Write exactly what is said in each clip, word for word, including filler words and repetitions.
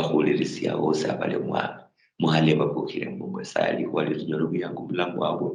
Bakhulirisia bosi abali Omwami. Muhale babukhire mbu Nyasaye likhuwa litunyola obuyangu mubulamu bwabwe.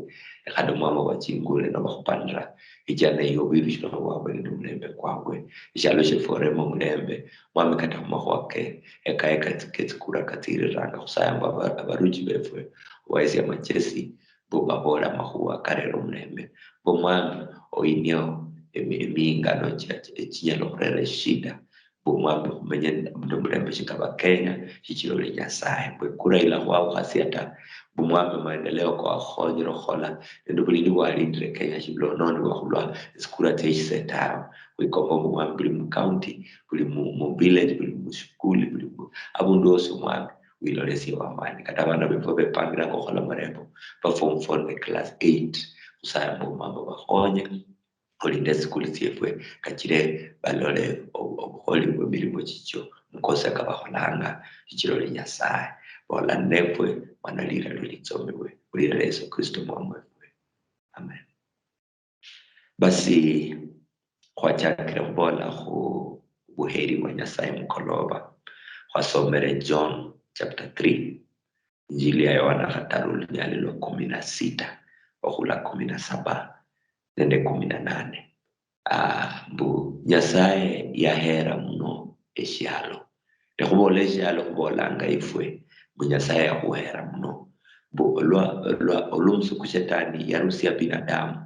Lekhana Omwami obachingule nobakhupanira echana eyo obwirushiro bwabwe nende omulembe kwabwe. Eshialo shiefwe oreme omulembe. Mwami, kata khumakhuwa ke, ekaye katsi-, ketsikura katsiriranga, khusaya mbu aba-, abaruchi befwe obahesie amachesi, mbu baboole amakhuwa karera omulembe. Mbu Mwami, oinieo emi-, emingano chia-, echinyala okhurera eshida. Mbu Mwami, khumenye nende omulembe shinga Abakenya, shichira oli Nyasaye. Mbu ekura ilakhwawukhasia ta. Mbu Mwami, maendeleo kawakhukhonyire okhukhola nende obulindi bwalindire Kenya shibulononibwa khulwa esikura tsieshise tawe. Khwikomba mbu Mwami, buli mu county, buli mu, mu village, buli mushikuli, buli mu, abundu wosi Mwami, wilolesie wamani. Kata abana befwe bepangiranga okhukhola amarembo, ba form four ne class eight, khusaya mbu Mwami obakhonye, olinde esikuli tsiefwe, kachire balole obu-, obukholi bwemilimo chichio, mukosi akabakholanga, shichira oli Nyasaye. Bola nefwe, mana lira lulitsomibwe, mulira Yesu Kristo Mwami wefwe. Amen. Basi, khwachakire khubola khu buheri bwa Nyasaye mukoloba. Khwasomere John chapter three, Injili ya Yohana khataru, lunyali lwa kumi na sita okhula kumi na saba nende kumi na nane. Ah, mbu Nyasaye yahera muno eshialo. Ne khubola eshialo, khubolanga ifwe, mbu Nyasaye yakhuhera muno. Mbu olwa, olwa, olwa omusuku Shetani yarusia binadamu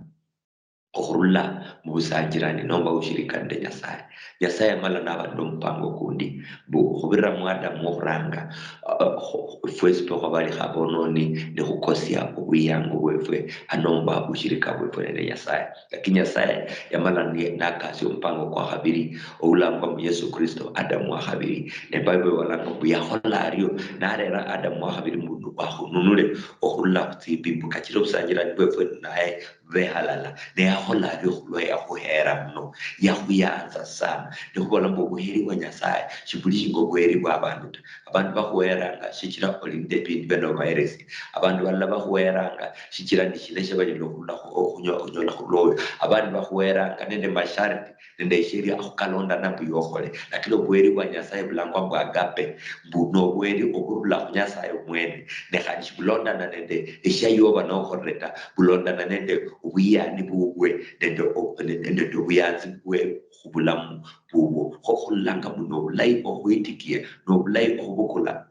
okhurula mubusanjirani nomba ushirika nende Nyasaye. Nyasaye yamala naba nende omupango kundi, mbu khubirira mu Adamu wokhuranga, ah, khu-, fwesi fwe khwabalikha abononi, nikhukosia obuyangu bwefwe, anomba ushirika bwefwe nende Nyasaye. Lakini Nyasaye yamala ni-, nakasia omupango kwa khabiri, oulangwa mu Yesu Kristo, Adamu wa khabiri. Ne Bible ibolanga mbu yakhola ario, narera Adamu wa khabiri mbu akhununule okhurula khutsimbi, mbu kachira obusanjirani bwefwe naye bube halala. Ne yakhola ario khulwa yakhuhera muno, yakhuyanza sana. Nikhubola mbu obuheri bwa Nyasaye shibuli shinga obuheri bwa abandu ta. Abandu bakhuheranga shichira oli nende ebindu bia nobaheresia. Abandu balala bakhuheranga shichira nishina shia banyala okhurula khu-, okhunyo-, okhunyola khulwa oyo. Abandi bakhuheranga nende masharti nende esheria akhukalondana mbu yokhole. Lakini obuheri bwa Nyasaye bulangwa mbu agape, mbu nobuheri oburula khu Nyasaye omwene. Ne khandi shibulondana nende eshia yoba nokholire ta, bulondana nende obuyani bubwe nende o-, nende, nende obuyanzi bwe khubulamu bubwo. Kho khulolanga mbu nobulayi okhwitikia, nobulayi okhubukula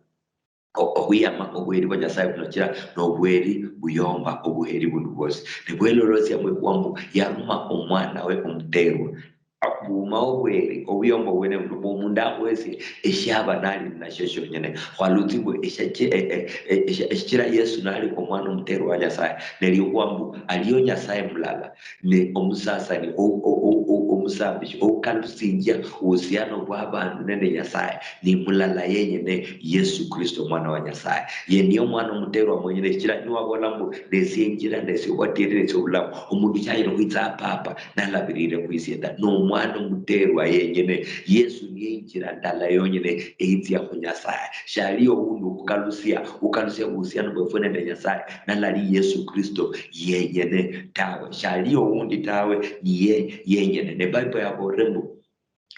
o-, okhwiyama obuheri bwa Nyasaye buno, chira nobweri buyomba obuheri bundi bwosi. Nebwelolosia mwikhuwa mbu yaruma omwana we omuterwa. Buuma obweri, obuyomba obwene buno, mbu omundu akhwesie eshiaba nali ninashio shionyene. Khwalutsi mbu eshache-, e-, e-, e-, esha-, eshichira Yesu nali omwana omuterwa wa Nyasaye, nelikhuwa mbu aliyo Nyasaye mulala, ne omusasani, o-, o-, o-, o-, omusambishi, oukalusinjia obuhusiano bwa abandu nende Nyasaye, ni mulala yenyene, Yesu Kristo, Omwana wa Nyasaye. Ye niye Omwana omuterwa mwenyene, shichira niwabola mbu, "Nesie injira, nesie obwatieri, nesie obulamu, omundu shanyala okhwitsa ha Papa nalabirire khwisie ta." Nomwana omuterwa yenyene. Yesu niye injira ndala yonyene eyitsia khu Nyasaye. Shaliyo oundi okhukalusia, okhukalusia obuhusiano bwefwe nende Nyasaye, nalali Yesu Kristo yenyene tawe. Shaliyo oundi tawe, niye yenyene. Ne Bible yabolire mbu,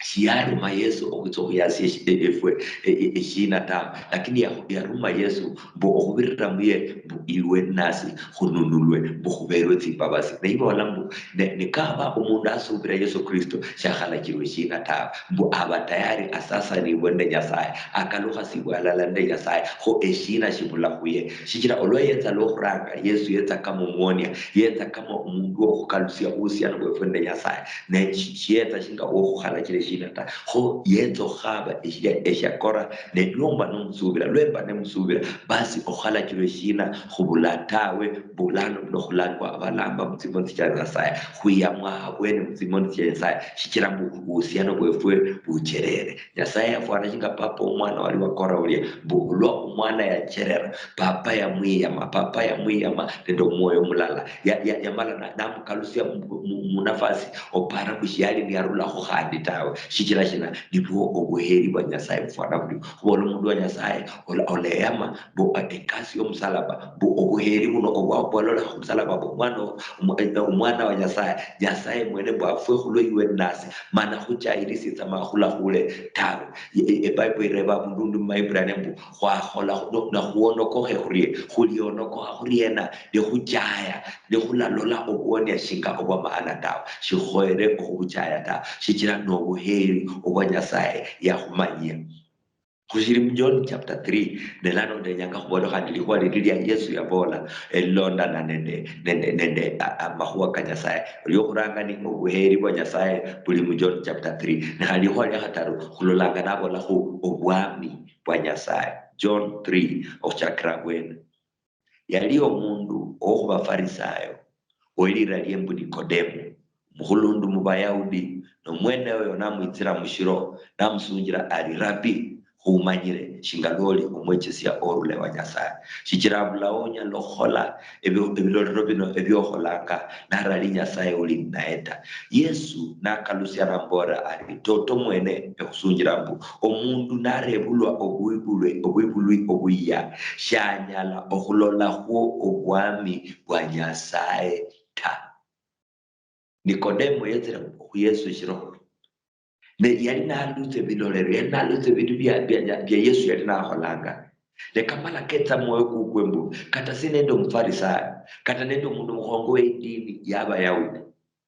shiyaruma Yesu okhwitsa okhuyasia eshi-, e-, efwe, e-, e-, eshina tawe, lakini ya-, yaruma Yesu mbu okhubirira muye mbu iwe nasi khununulwe, mbu khuberwe tsimbabasi. Ne ibola mbu ne-, nikaba omundu asubira Yesu Kristo, shakhalachirwa eshina tawe, mbu aba tayari asasanibwe nende Nyasaye, akalukhasibwe alala nende Nyasaye, kho eshina shibula khuye. Shichira olwa yetsa lwokhuranga, Yesu yetsa kama omuonia, yetsa kama omundu wokhukalusia obuhusiano bwefwe nende Nyasaye. Ne shi-, shiyetsa shinga okhukhalachira eshina ta. Kho yetsa okhukhaba eshia-, eshiakora, ne lwomba nomusubira, lwemba nemusubira, basi okhukhalachirwa eshina khubula tawe, bulano buno khulangwa abalamba mutsimoni tsia Nyasaye, khwiyamwa habwene mutsimoni tsia Nyasaye, shichira mbu obuhusiano bwefwe bucherere. Nyasaye yafwana shinga papa womwana wali wakora ulia, mbu olwa omwana yacherera, papa yamwiyama, papa yamwiyama nende omwoyo mulala. Ya-, ya-, yamala na-, namukalusia mu-, mu-, munafasi, opara mbu shiali niyarulakho khandi tawe. Shichira shina? Nibwo obuheri bwa Nyasaye bufwana burio. Khubola omundu wa Nyasaye, ola-, oleyama mbu, eh, ekasi yomusalaba, mbu obuheri buno obwa-, obwalolekha khumusalaba, mbu omwana, omu-, eh, omwana wa Nyasaye, Nyasaye mwene mbu afwe khulwe iwe nasi, mana khuchayirisietsa ma khulakhule tawe. E-, e-, eBible ireba abundu undi mumaHibrania mbu, khwakhola khu-, no-, nakhuonokokhe khurie, khulionokokha khuriena, nikhuchaya, nikhulalola obuonia shinga obwa maana tawe, shikhoyere okhubuchaya tawe, shichira nobuheri obwa Nyasaye yakhumanyia. Khushiri mu John chapter three, ne lano ndenyanga khubola khandi likhuwa lili lia Yesu yabola, elilondana nende, nende, nende a-, amakhuwa ka Nyasaye. Liokhuranga ni obuheri bwa Nyasaye buli mu John chapter three. Ne khandi likhuwa lia khataru, khulolanga nabola khu obwami bwa Nyasaye. John three, okhuchakira abwene. Yali omundu owo khu Bafarisayo, owelira lie mbu Nikodemo, omukhulundu mu Bayahudi, nomwene oyo namwitsira mushiro, namusunjira ari, "Rabi, khumanyire shinga lwoli omwechesia orule wa Nyasaye, shichira abulao onyala okhukhola ebi-, ebilolero bino ebiokholanga, narali Nyasaye uli ninaye ta." Yesu nakalusia namboolera ari, "Toto mwene ekhusunjira mbu omundu narebulwa obwibulwe-, obwibulwi obuyia, shanyala okhulolakhwo obwami bwa Nyasaye ta." Nikodemo yetsire khu Yesu eshiro, ne yali nalutse ebilolero, yali nalutse ebindu bia, bia, bia, bia Yesu yali nakholanga. Ne kamala ketsa mwoyo kukwe mbu, kata si nende Omufarisayo, kata nende omundu mukhongo we idini ya Abayahudi,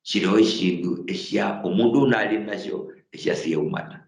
shiliho eshindu eshia omundu uno ali nasho eshia siyeuma ta.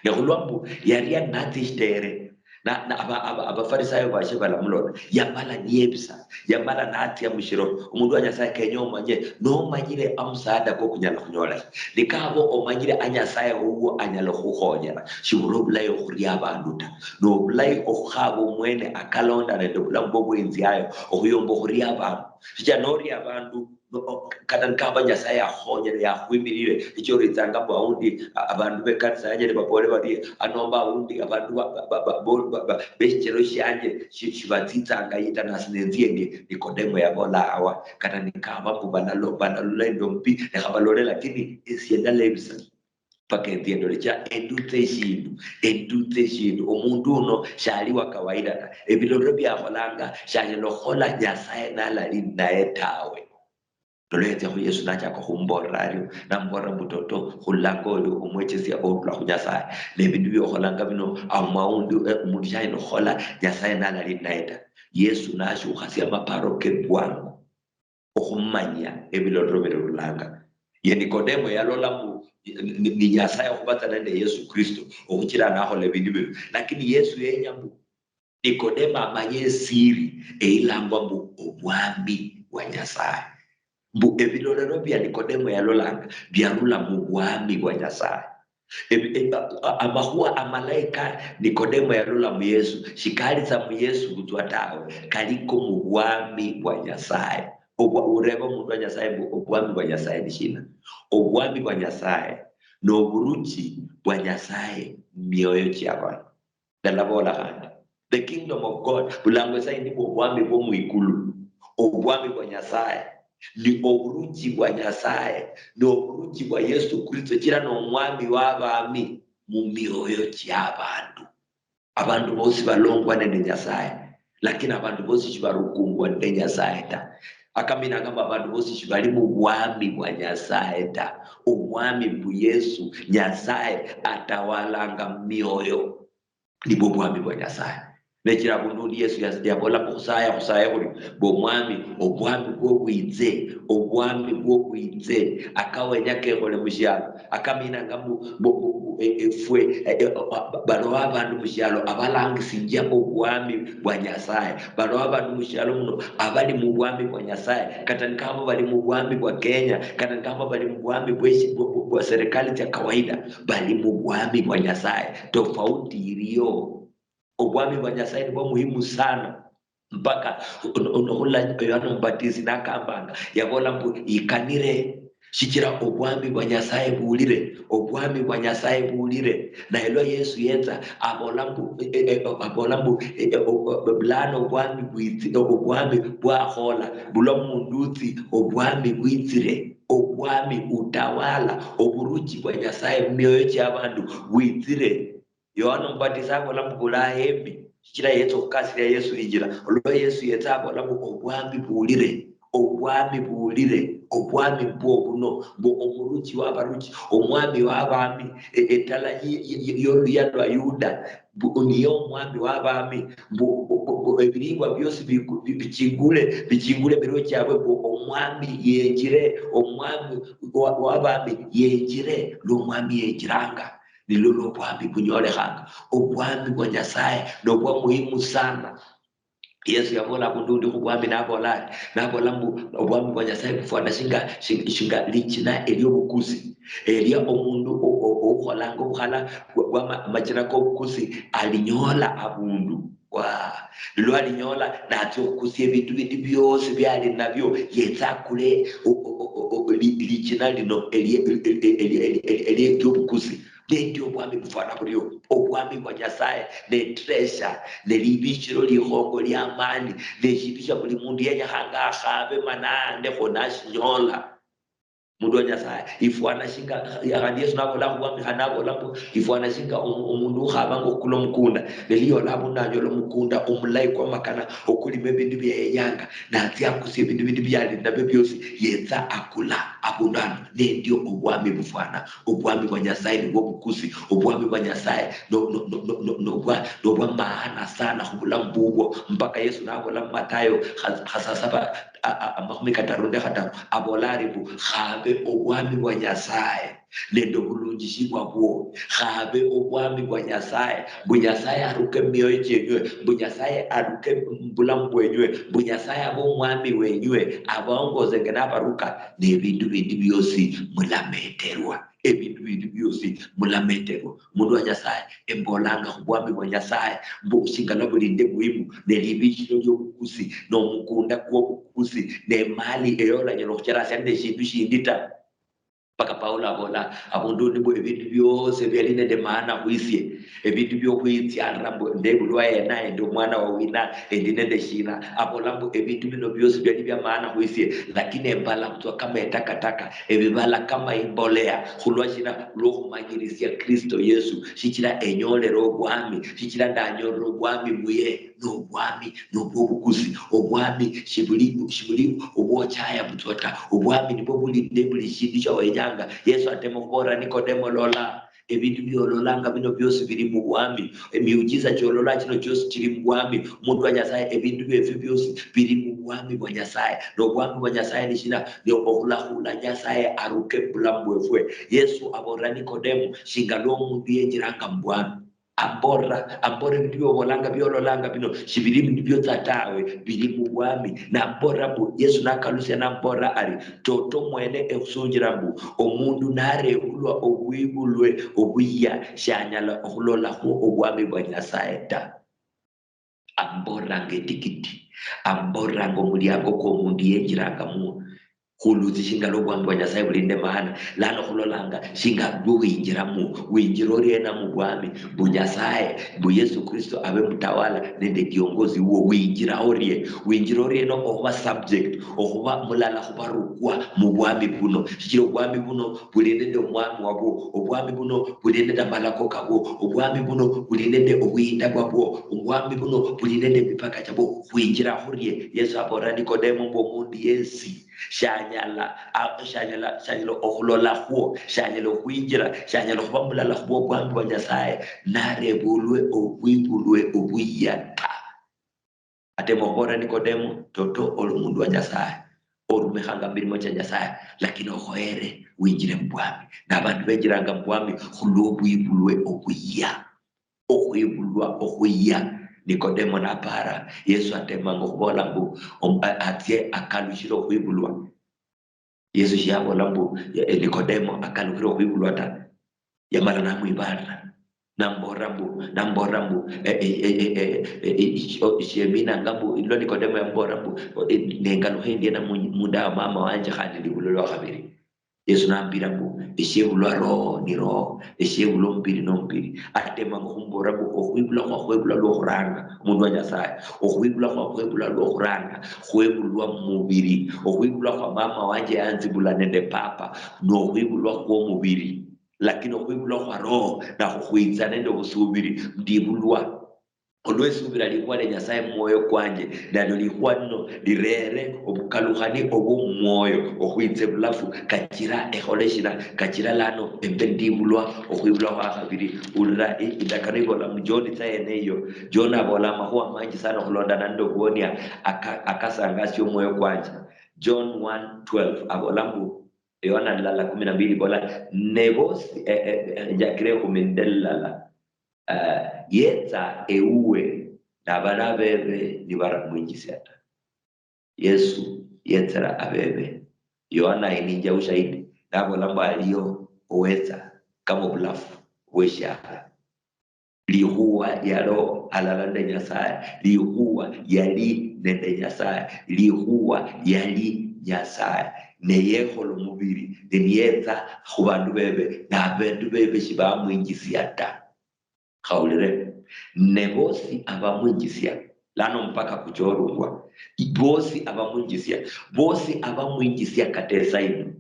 Ne khulwa mbu yali anatsia eshitere, na, na, aba, aba, Abafarisayo bashe balamulola, yamala niyebisa, yamala natsia mushiro. Omundu wa Nyasaye, kenya omanye, nomanyire amusaada kokunyala khunyola shi? Nikaba omanyire a Nyasaye wuwo anyala okhukhonyera, shibuli obulayi okhuria abandu ta. Nobulayi okhukhaba omwene akalonda nende obulamu bwo bwenziayo, okhuyomba okhuria abandu. Shichira noria abandu, no, kata nikaba Nyasaye yakhonyere, yakhwimirire, echo oretsanga mbu aundi, a-, abandu bekanisa yanje nibabole barie, anomba aundi abandu ba, ba, ba, ba, bo-, ba, ba, beshichero shianje shi-, shibatsitsanga yi ta, nasi nenzie ndi. Nikodemo yabola, "Awa, kata nikaba mbu balalo-, balalola endo mbi, lekha balole, lakini esie ndalebisa." Paka enzie ndole cha endutse eshindu, endutse eshindu. Omundu uno shali wa kawaida ta. Ebilolero biakholanga shanyala okhukhola Nyasaye nalali ninaye tawe. Lolo yatsia khu Yesu nachaka khumbolera ario, nambolera mbu, "Toto, khulanga oyo omwechesia orula khu Nyasaye. Nebindu biokholanga bino, aumaundi, eh, omundu shanyala okhukhola Nyasaye nalali ninaye ta." Yesu nashukhasia amaparo ke bwangu okhumanya ebilolero birulanga. Ye Nikodemo yalola mbu ni, ni, ni Nyasaye okhubatsa nende Yesu Kristo, okhuchira nakhola ebindu bino. Lakini Yesu yenya mbu Nikodemo amanye esiri eyilangwa mbu obwami bwa Nyasaye. Mbu ebilolero bia Nikodemo yalolanga biarula mu bwami bwa Nyasaye. Ebi-, e-, a-, a-, amakhuwa amalayi ka Nikodemo yalola mu Yesu shikali tsa mu Yesu butswa tawe, kaliko mu bwami bwa Nyasaye. Obwa-, ureba omundu wa Nyasaye mbu, "Obwami bwa Nyasaye ni shina?" Obwami bwa Nyasaye noburuchi bwa Nyasaye mu mioyo chia abandu. Ndalabola khandi, the kingdom of God bulangwa esaindi mbu obwami bwo mwikulu. Obwami bwa Nyasaye ni oburuchi bwa Nyasaye, ni oburuchi bwa Yesu Kristo, chira nomwami wabami mu mioyo chia abandu. Abandu bosi balongwa nende Nyasaye, lakini abandu bosi shibarukungwa nende Nyasaye ta. Akaminanga mbu abandu bosi shibali mu bwami bwa Nyasaye ta. Obwami mbu Yesu, Nyasaye atawalanga mu mioyo. Nibwo obwami bwa Nyasaye. Nechira abundu undi Yesu yas-, yabola mbu, "Khusaya, khusaye khuli, mbu Omwami, obwami bwo bwitse, obwami bwo bwitse, akawenya kekhole mushialo." Akaminanga mbu, mbu, mbu, mbu, e-, efwe, e-, e-, ba-, ba-, baliwo abandu mushialo abalangisinjia obwami bwa Nyasaye. Baliwo abandu mushialo muno abali mu bwami bwa Nyasaye, kata nikaba bali mu bwami bwa Kenya, kata nikaba bali mu bwami bweshi-, bwa, bwa, bwa serikali tsia kawaida, bali mu bwami bwa Nyasaye. Tofauti iliyo. Obwami bwa Nyasaye nibwo muhimu sana. Mpaka on-, on-, okhula Yohana Omubatisi nakambanga, yabola mbu, "Ikanire, shichira obwami bwa Nyasaye bulire, obwami bwa Nyasaye bulire." Naye lwa Yesu yetsa, abola mbu, e, e, e, abola mbu, e, e, o-, o-, bulano obwami bwitsi-, obwami bwakhola, bulwa mundutsi, obwami bwitsire. Obwami, utawala, oburuchi bwa Nyasaye mumioyo chiabandu bwitsire. Yohana Omubatisi abola mbu buli ahembi, shichira yetsa okhukasiria Yesu injira. Olwa Yesu yetsa abola mbu obwami bulire, obwami bulire, obwami mbwo buno, mbu omuruchi wabaruchi, omwami wabami, e-, etala yi-, yi-, yi-, yoluya lwa Yuda, mbu niye omwami wabami, mbu, mbu, mbu, mbu ebilibwa biosi biku-, bi-, bichingule, bichingule emirwe chiabwe, mbu omwami yenjire, omwami wa-, wabami yenjire, lwo omwami yenjiranga. Nilwo lwobwami bunyolekhanga. Obwami bwa Nyasaye nobwa muhimu sana. Yesu yabola abundu undi khubwami, nabola ari, nabola mbu obwami bwa Nyasaye bufwana shinga, shinga, shinga lichina eliobukusi, elia omundu o-, o-, oukholanga obukhala bwa, bwa ma-, machina kobukusi, alinyola abundu. Wa, nilwo alinyola, natsia okhukusia ebindu bindi biosi biali nabio, yetse akule o-, o-, o-, o-, o-, li-, lichina lino elie-, elie-, elie-, elie-, elie-, eliobukusi. Nendio obwami bufwana burio, obwami bwa Nyasaye ne treasure, ne libichiro likhongo liamani, ne shindu shia buli mundu yenyekhanga akhabe mana andekho nashinyola. Mundu wa Nyasaye, ifwana shinga, khandi Yesu nabola khubwami, khandi nabola mbu, ifwana shinga omu-, omundu ukhabanga okhukula omukunda, ne liyola abundu nanyola omukunda omulayi kwamakana, okulima ebindu bia yenyanga, natsia akusia ebindu bindi biali nabio biosi, yetsa akula abundu ano. Nendio obwami bufwana, obwami bwa Nyasaye nibwo bukusi, obwami bwa Nyasaye no-, no-, no-, no-, no-, nobwa, nobwa maana sana khubulamu bubwo. Mpaka Yesu nabola mu Matayo kha-, khasasaba, a-, a-, amakhumi kataru nende khataru, abola ari mbu, khabe obwami bwa Nyasaye nende obulunjishi bwabwo, khabe obwami bwa Nyasaye, mbu Nyasaye aruke mumioyo chienywe, mbu Nyasaye aruke mubulamu bwenywe, mbu Nyasaye abe omwami wenywe, abaongozenge nabaruka, nebindu bindi biosi mulameterwa. Ebindu bindi biosi mulameterwa. Mundu wa Nyasaye, embolanga khubwami bwa Nyasaye, mbu shingala bulinde muhimu, ne libichiro liobukusi, nomukunda kwobukusi, nemali eyo olanyala okhucherasia nende eshindu shindi ta. Paka Paulo abola, abundu undi mbu ebindu biosi biali nende maana khwisie, ebindu biokhwitsialira mbu ndebulwa yena, endi omwana wa wina, endi nende shina. Abola mbu ebindu bino biosi biali bia maana khwisie, lakini embala butswa kama etakataka, ebibala kama imbolea. Khulwa shina? Lwokhumanyirisia Kristo Yesu, shichira enyolere obwami, shichira ndanyolere obwami muye. Nobwami nobwobukusi. Obwami shibuli, shibuli obwochaya butswa ta. Obwami nibwo bulinde buli shindu shia wenyanga. Yesu atema khubolera Nikodemo, lola, ebindu biololanga bino biosi bili mubwami. Emiujiza chiolola chino chiosi chili mubwami. Omundu wa Nyasaye, ebindu biefwe biosi bili mubwami bwa Nyasaye. Nobwami bwa Nyasaye ni shina? Ni okhulakhula Nyasaye aruke mubulamu bwefwe. Yesu abolera Nikodemo, shinga lwa omundu yenjiranga mubwami. Amborera, amborera ebindu biobolanga, biololanga bino, shibili ebindu biotsa tawe, bili mubwami. Namborera mbu, Yesu nakalusia namborera ari, toto mwene ekhusunjira mbu, omundu narebulwa obwibulwe obuyia, shanyala okhulolakhwo obwami bwa Nyasaye ta. Amboreranga etikiti, amboreranga omuliango kwomundu yenjirangamwo. Khulutsi shingala obwami bwa Nyasaye buli nende maana. Lano khulolanga shinga bwo winjiramo, winjira oriena mubwami, mbu Nyasaye, mbu Yesu Kristo abe mutawala nende kiongozi wuwo, winjira orie? Winjira oriena okhuba subject, okhuba mulala khubarukwa mubwami buno? Shichira obwami buno buli nende omwami wabwo, obwami buno buli nende amalako kabwo, obwami buno buli nende obuyinda bwabwo, obwami buno buli nende emipaka chabwo. Khwinjira khurie? Yesu abolera Nikodemo mbu omundu yesi shanyala, a-, shanyala, shanyala okhulolakhwo, shanyala okhwinjira, shanyala okhuba mulala khubwo obwami bwa Nyasaye, narebulwe obwibulwe obuyia ta. Atema okhubolera Nikodemo, toto oli omundu wa Nyasaye, orumikhanga mumilimo chia Nyasaye, lakini okhoyere winjire mubwami. Nabandu benjiranga mubwami khulwobwibulwe obuyia. Okhwibulwa okhuyia. Nikodemo napara, Yesu atemanga okhubola mbu, om-, a-, atsie akalushire okhwibulwa. Yesu shiyabola mbu, eh, Nikodemo akalukhire okhwibulwa ta. Yamala namwibalira. Nambola mbu, nambola mbu, eh, eh, eh, eh, eh, eh, eh, ishi-, o-, shieminanga mbu, lwa Nikodemo yambola mbu, o-, eh, nengalukha endiena mu-, munda wa mama wanje khandi ndibulwe lwa khabiri. Yesu nambira mbu, "Eshiebulwa roho ni roho, eshiebulwa omubiri nomubiri." Atema mbu khumbolera mbu, "Okhwibulwa khwa khwebulwa lwokhuranga, omundu wa Nyasaye, okhwibulwa khwa khwebulwa lwokhuranga, khwebulwa mumubiri. Okhwibulwa khwa mama wanje yanzibula nende papa, nokhwibulwa khwomubiri. Lakini okhwibulwa khwa roho, nakho khwitsa nende obusubiri, ndibulwa." Olwesubira likhuwa lia Nyasaye mumwoyo kwanje, nalio likhuwa lino lirere obukalukhani obwomumwoyo okhwitsa ebulafu, kachira ekhole shina? Kachira lano embe ndibulwa okhwibulwa khwa khabiri. Ulira i-, indakano ibola mu John tsa yene iyo. John abola amakhuwa manji sana okhulondana nende obuonia aka-, akasangasia omwoyo kwanje. John one twelve abola mbu, Yohana lala kumi na mbili ibola, ne bosi, eh, eh, eh, njakire ekhumi nende lala. Ah, yetsa ewuwe, nabali abebe nibaramwinjisia ta. Yesu yetsera abebe. Yohana ayininja ushahidi, nabola mbu aliyo owetsa kama obulafu bweshialo. Likhuwa yaliho alala nende Nyasaye, likhuwa yali nende Nyasaye, likhuwa yali Nyasaye. Ne yekhola omubiri, ne niyetsa khubandu bebe, nabandu bebe shibamwinjisia ta. Khawulire, ne bosi abamwinjisia, lano mpaka kuchorungwa, bosi abamwinjisia, bosi abamwinjisia kata esaa ino,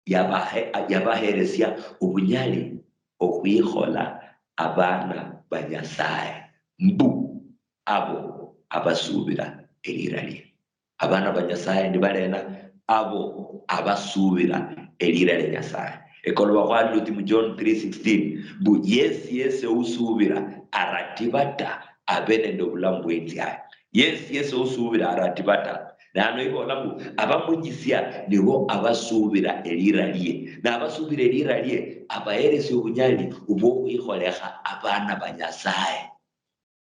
yabahe-, yabaheresia obunyali okhwikhola abaana ba Nyasaye, mbu abo abasuubira elira lie. Abaana ba Nyasaye ni balena? Abo abasuubira elira lia Nyasaye. Ekoloba khwalilutsi mu John three sixteen, mbu yesi yesi ousuubira aratiba ta, abe nende obulamu bweinziaye. Yesi yesi ousuubira aratiba ta. Nano ibola mbu abamwinjisia nibo abasuubira elira lie. Nabasuubira elira lie, abaheresia obunyali obwokhwikholekha abaana ba Nyasaye.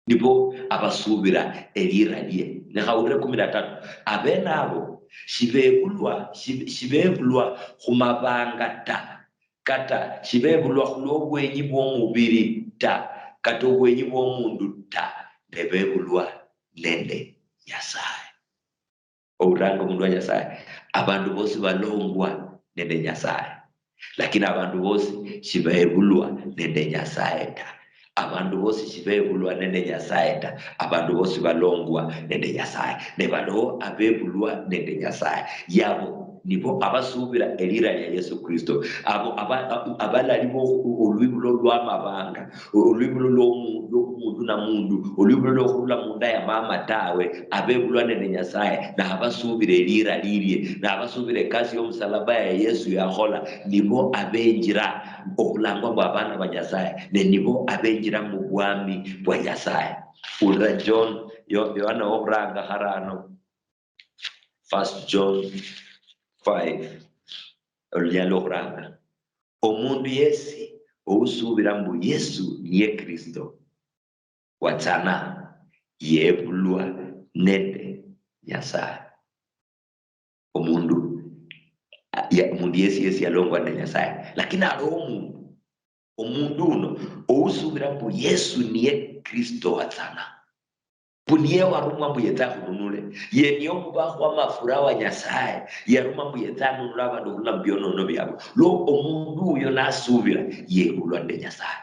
Nibo abasuubira elira lie. Nekhawulire kumi na tatu. Abene abo shibebulwa, shib-, shibebulwa khumabanga ta, kata shibebulwa khulwobwenyi bwomubiri ta, kata obwenyi bwomundu ta, ne bebulwa nende Nyasaye. Ouranga omundu wa Nyasaye, abandu bosi balongwa nende Nyasaye, lakini abandu bosi shibebulwa nende Nyasaye ta. Abandu bosi shibebulwa nende Nyasaye ta, abandu bosi balongwa nende Nyasaye. Ne baliho abebulwa nende Nyasaye, yabo nibo abasuubira elira lia Yesu Kristo. Abo aba-, aba-, abalali bo olwibulo lwamabanga, olwibulo lwomu-, lwomundu na mundu, olwibulo lwokhurula munda ya mama tawe, abebulwa nende Nyasaye, nabasuubira elira lilie, nabasuubira ekasi yomusalaba ya Yesu yakhola, nibo abenjira okhulangwa mbu abana ba Nyasaye, ne nibo abenjira mubwami bwa Nyasaye. Ulira John, Yo-, Yohana wokhuranga kharano, First John five, olunyalo okhuranga. Omundu yesi ousuubira mbu Yesu niye Kristo, watsana, yebulwa nende Nyasaye. Omundu, ya, omundu yesi yesi yalongwa nende Nyasaye, lakini aliho omundu, omundu uno ousuubira mbu Yesu niye Kristo watsana. Mbu niye warumwa mbu yetse akhununule. Ye niye omubakho wamafura wa Nyasaye, yarumwa mbu yetse anunule abandu khurula mubionono biabwe. Lwo omundu uyo nasubira, yebulwa nende Nyasaye.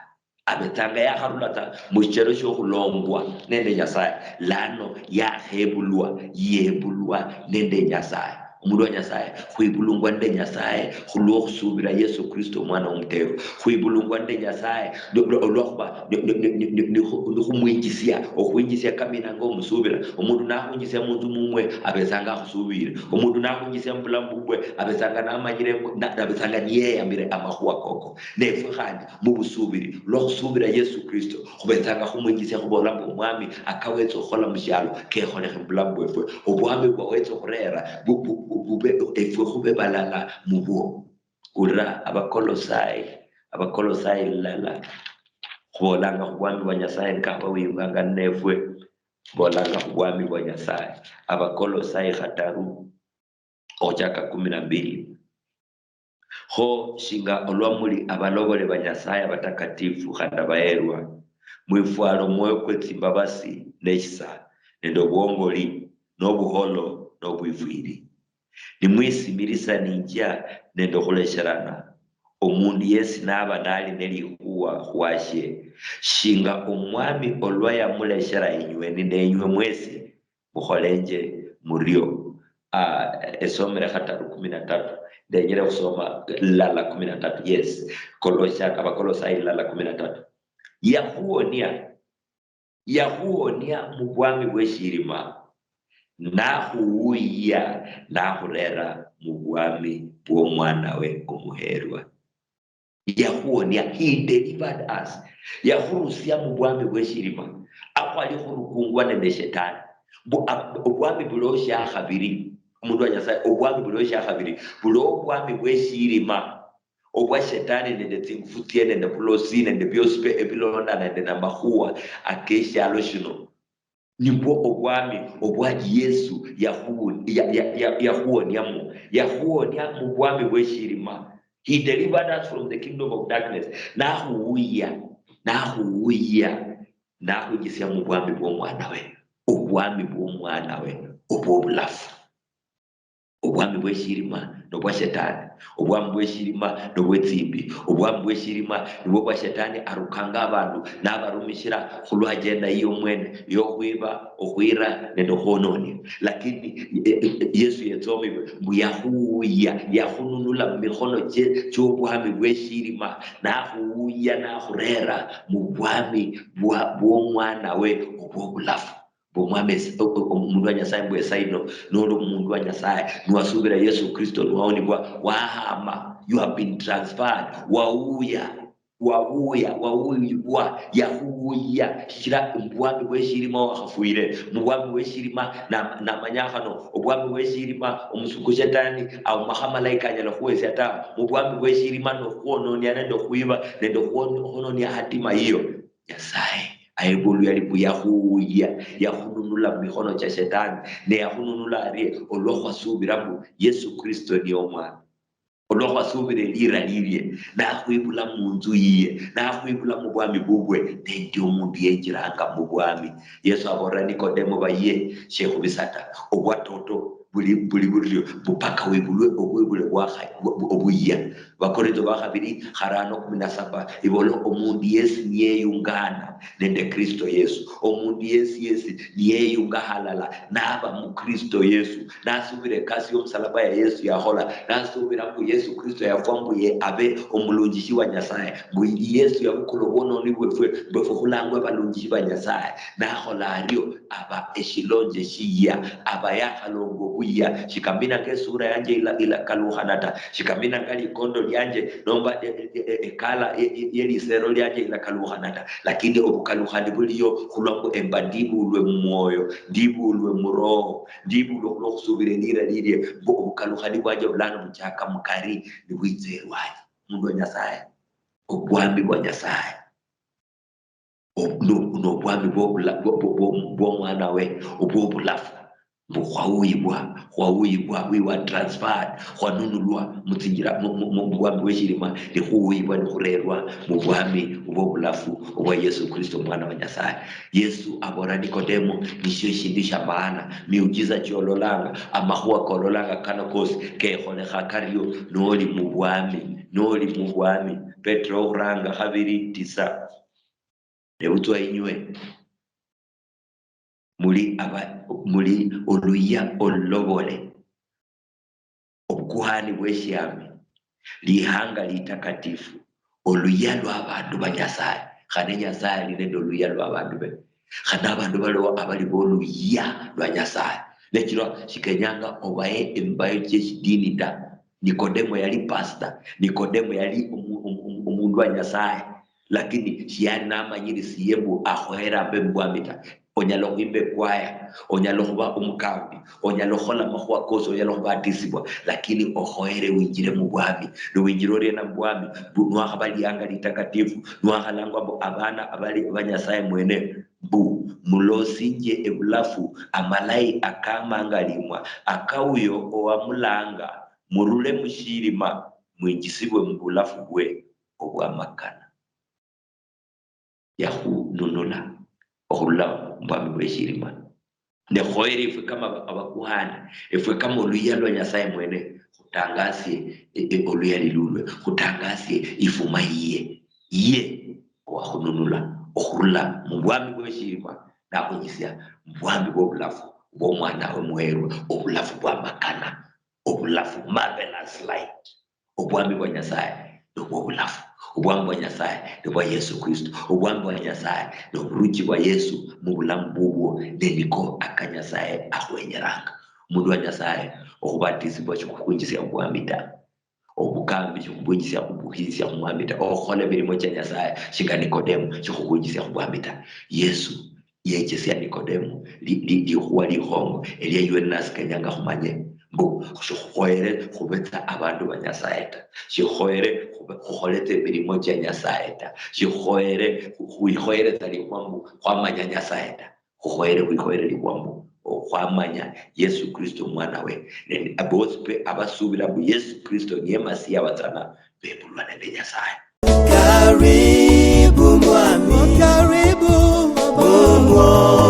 Abetsanga yakharula tsa mushichelo shiokhulongwa nende Nyasaye. Lano yakhebulwa, yebulwa nende Nyasaye. Omundu wa Nyasaye, khwibulungwa nende Nyasaye khulwo khusubira Yesu Kristo, Omwana womutefu. Khwibulungwa nende Nyasaye, ni-, ni-, olwakhuba ni-, ni-, ni-, ni-, ni-, nikhu-, nikhumwinjisia, okhwinjisia kamina nga omusubira. Omundu nakhwinjisia munzu mumwe, abetsanga akhusubire. Omundu nakhwinjisia mubulamu bubwe, abetsanga namanyire mbu-, na-, nabetsanga niyeyamire amakhuwa koko. Nefwe khandi mubusubiri, lwokhusubira Yesu Kristo, khubetsanga khumwinjisia khubola mbu, Omwami, akawetsa okhukhola mushialo, kekholekhe mubulamu bwefwe. Obwami bwawetsa okhurera bu-, bu-, bu-, bube, efwe khube balala mubwo. Ulira Abakolosai, Abakolosai lala, khubolanga khubwami bwa Nyasaye, nikaba wiyunganga ninefwe, khubolanga khubwami bwa Nyasaye. Abakolosai khataru, okhuchaka kumi na mbili. Kho shinga olwa muli abalobole ba Nyasaye abatakatifu khandi abaheerwa, mwifwale omwoyo kwetsimbabasi neshisa nende obwongoli nobuholo nobwifwiri. Nimwisimirisaninjia nende okhulesherana. Omundu yesi naba nali nelikhuwa khwashie, shinga Omwami olwa yamuleshera inywe, nende inywe mwesi mukholenje murio. Ah, esomere khataru kumi na tatu, ndenyere khusoma lala kumi na tatu. Yes, Kolosa-, Abakolosai lala kumi na tatu. Yakhuonia, yakhuonia mubwami bweshirima, nakhuwuyia, nakhurera mubwami bwomwanawe omuherwa. Yakhuonia, he delivered us. Yakhurusia mubwami bweshirima. Akhwali khurukungwa nende shetani. Mbu ab-, obwami bulio shiakhabiri. Omundu wa Nyasaye, obwami bulio shiakhabiri. Bulio obwami bweshirima. Obwa shetani nende tsingufu tsie nende bulosi nende biosi pe ebilonda nende namakhuwa akeshialo shino. Nibwo obwami obwa Yesu yakhu-, ya-, ya-, ya-, yakhuoniamo. Yakhuonia mubwami bweshirima. He delivered us from the kingdom of darkness. Nakhuwuyia, nakhuwuyia, nakhwinjisia mubwami bwomwanawe. Obwami bwomwanawe obwobulafu. Obwami bweshirima nobwa shetani. Obwami bweshirima nobwetsimbi. Obwami bweshirima nibwo bwa shetani arukanga abandu nabarumishira khulwa agenda yiye omwene, yokhwiba, okhwira nende okhwononia. Lakini, e, e, Yesu yetsomibwe mbu yakhuwuyia, yakhununula mumikhono chie, chiobwami bweshirima, nakhuwuyia, nakhurera mubwami bwa, bwomwanawe obwobulafu. Mbu Omwami es-, o-, o-, omundu wa Nyasaye mbu esaa ino, noli omundu wa Nyasaye, niwasubira Yesu Kristo, niwaonibwa, wahama, you have been transferred, wawuya, wawuya, wawuyibwa, yakhuwuya, shichira mubwami bweshirima wakhafwire, mubwami bweshirima na-, namanya khano, obwami bweshirima, omusuku shetani, auma khamalaika anyala khuwesia ta, mubwami bweshirima nokhwononia nende okhwiba, nende okhwon-, okhwononia hatima yiyo. Nyasaye aebulwa yali mbu yakhuwuya, yakhununula mumikhono chia shetani, ne yakhununula arie? Olwa khwasubira mbu Yesu Kristo niye Omwami, olwa khwasubira elira lilie, nakhwibula munzu yiye, nakhwibula mubwami bubwe, nendio omundu yenjiranga mubwami. Yesu abolera Nikodemo, baye, shekhubisa ta, obwatoto buli, buli burio, mbu paka wibulwe obwibule bwakha-, bu-, bu-, obuyia. Bakorintho ba khabiri kharano kumi na saba ibola, omundu yesi niyeyungana nende Kristo Yesu, omundu yesi yesi niyeyunga halala naba mu Kristo Yesu, nasubira ekasi yomusalaba ya Yesu yakhola, nasubira mbu Yesu Kristo yafwa mbu ye abe omulunjishi wa Nyasaye, mbu Yesu yabukula obwononi bwefwe, mbwefwe khulangwe abalunjishi ba Nyasaye, nakhola ario, aba eshilonje shiyia, aba yakhalonga obuyia, shikaminanga esura yanje ila-, ilakalukhana ta, shikaminanga likondo lianje, nomba e-, e-, e-, ekala ye-, ye-, yelisero lianje ilakalukhana ta, lakini obukalukhani buliyo khulwa mbu emba ndibulwe mumwoyo, ndibulwe muroho, ndibulwe khulwa khusubira elira lilie, mbu obukalukhani bwanje bulano buchaka mukari nibwitsa erwanyi. Mundu wa Nyasaye, obwami bwa Nyasaye. Ob-, no-, nobwami bwobula-, bwo-, bwo-, bwo-, bwomwana we obwobulafu, mbu khwawuyibwa, khwawuyibwa, we were transferred, khwanunulwa mutsinjira mu, mu, mu, mubwami bweshirima, nikhuwuyibwa nikhurerwa mubwami obwobulafu obwa Yesu Kristo, Omwana wa Nyasaye. Yesu abola Nikodemo, nisho eshindu shia maana, miujiza chiololanga, amakhuwa kololanga kano kosi kekholekha kario noli mubwami, noli mubwami. Petro okhuranga khabiri tisa. Nebutswa inywe muli aba-, muli oluyia olulobole, obukuhani bweshiami, lihanga litakatifu, oluyia lwabandu ba Nyasaye. Khane Nyasaye ali nende oluyia lwabandu be. Khane abandu baliwo abali boluyia lwa Nyasaye. Nechira shikenyanga obaye embayo chieshidini ta. Nikodemo yali pastor, Nikodemo yali omu-, omu-, omu-, omundu wa Nyasaye. Lakini shiyali namanyirisiye mbu akhoyere ambe mubwami ta. Onyala okhwimba ekwaya, onyala okhuba omukambi, onyala okhukhola amakhuwa kosi, onyala okhubatisibwa, lakini okhoyere winjire mubwami. Niwinjira oriena mubwami? Mbu niwakhaba lianga litakatifu, niwakhalangwa mbu abana abali ba Nyasaye mwene, mbu mulosinje ebulafu amalayi akamangalimwa, akauyo owamulanga, murule mushirima, mwinjisibwe mubulafu bwe obwamakana. Yakhununula okhurula mubwami bweshirima. Ne khoyere efwe kama aba-, abakuhani, efwe kama oluyia lwa Nyasaye mwene, khutangasie e-, e-, oluyali lulwe, khutangasie ifuma yiye, ye owakhununula okhurula mubwami bweshirima, nakhunyisia mubwami bwobulafu bwomwanawe muherwa, obulafu bwamakana, obulafu, marvelous light. Obwami bwa Nyasaye nobwo obulafu. Obwami bwa Nyasaye nibwa Yesu Kristo. Obwami bwa Nyasaye noburuchi bwa Yesu mubulamu bubwo, ne niko aka Nyasaye akhwenyeranga. Omundu wa Nyasaye, okhubatisibwa shikhukhwinjisia mubwami ta. Obukambi shikhukhwinjisia khubukhisia khumwami ta. Okhukhola emirimo chia Nyasaye shinga Nikodemo shikhukhwinjisia khubwami ta. Yesu yechesia Nikodemo li-, li-, likhuwa likhongo elia iwe nasi kenyanga khumanye, mbu shikhukhoyere khubetsa abandu ba Nyasaye ta, shikhoyere khube-, khukholetsa emirimo chia Nyasaye ta, shikhoyere khu-, khwikhoyeretsa likhuwa mbu khwamanya Nyasaye ta, khukhoyere khwikhoyere likhuwa mbu khwamanya Yesu Kristo omwana we, nende abosi pe abasubira mbu Yesu Kristo niye Masiya watsana, bebulwa nende Nyasaye. Karibu mwami. Karibu. Omwo.